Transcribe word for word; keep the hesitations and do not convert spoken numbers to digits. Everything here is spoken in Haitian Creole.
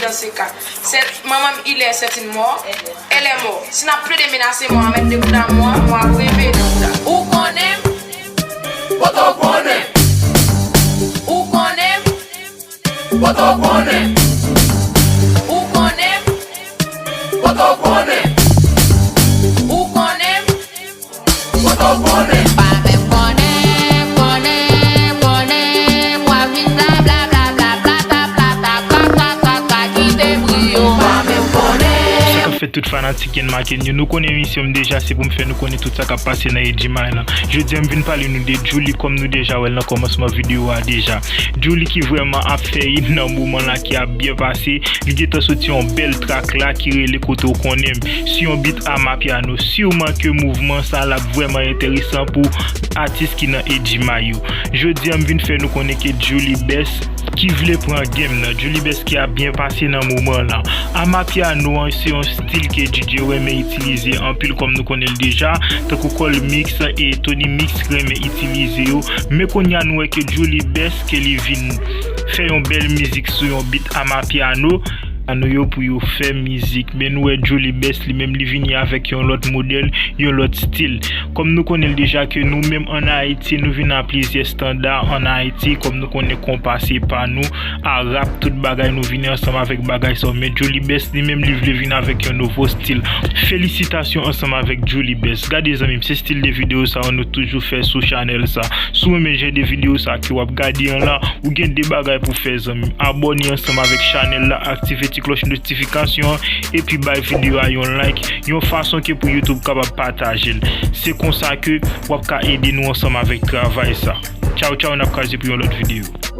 Dans ce cas, c'est maman, il est, c'est une mort. Elle est morte. Si n ap plede menase mò a, mèt de kou damò a, mò a ap reve nan kou damò. Ou konnen m? Poto konnen. Ou konnen m? Poto konnen. Ou konnen m? Poto konnen. Ou konnen m? Poto konnen. Pa menm konnen, konnen, konnen, w ap vin bla, bla, bla, bla, bla, ta, bla, ta, bla, ta, ta, ta, kite bri yo. Pa menm konnen. Sa k ap fèt tout fanatik Ken Maken yo, nou konnen misyon m deja, se pou m fè nou konnen tout sa k ap pase nan Edjimay lan. Jodi a, m vin pale nou de Djouly, kòm nou deja wè l nan kòmansman videyo a deja. Djouly ki vrèman ap fè it nan moman la, ki ap byen pase, li gentan soti yon bèl trak la ki rele Kote w konnen m. Si yon bit amapiano, siman ke mouvman sa l ap vrèman enteresan pou atis ki nan Edjimay yo. Jodi a, m vin fè nou konnen ke Djouly Best ki vle pran game nan. Djouly Best ki ap byen pase nan moman lan. Amapiano an se yon stil ke D J renmen itilize anpil, kòm nou konnen l deja, tankou Colmix e Tony Mix renmen itilize yo. Men kounye a, nou wè ke Djouly Best, ke li vin fè yon bèl mizik sou yon bit amapiano. Piano yo pou yo fè mizik. Men nou wè Djouly Best li menm, li vini avèk yon lòt modèl, yon lòt stil. Kòm nou konnen l deja ke nou menm ann Ayiti, nou vin a plizyè estanda ann Ayiti. Kòm nou konnen konpa se pa nou, a rap, tout bagay, nou vini ansanm avèk bagay sa yo. Men Djouly Best li menm, li vle vin avèk yon nouvo stil. Felisitasyon ansanm avèk Djouly Best. Gade zanmi m, se stil de videyo sa yo nou toujou fè sou chanèl sa. Si w renmen jan de videyo sa ke w ap gade an la, ou gen de bagay pou fè zanmi m. Abòne ansanm avèk chanèl la, aktive ti klòch notifikasyon an, epi bay videyo a yon like, yon fason ke pou YouTube kapab pataje l. Se konsa ke w ap ka ede nou ansanm avèk travay sa. Tchaw tchaw, n ap kwaze pou yon lòt videyo.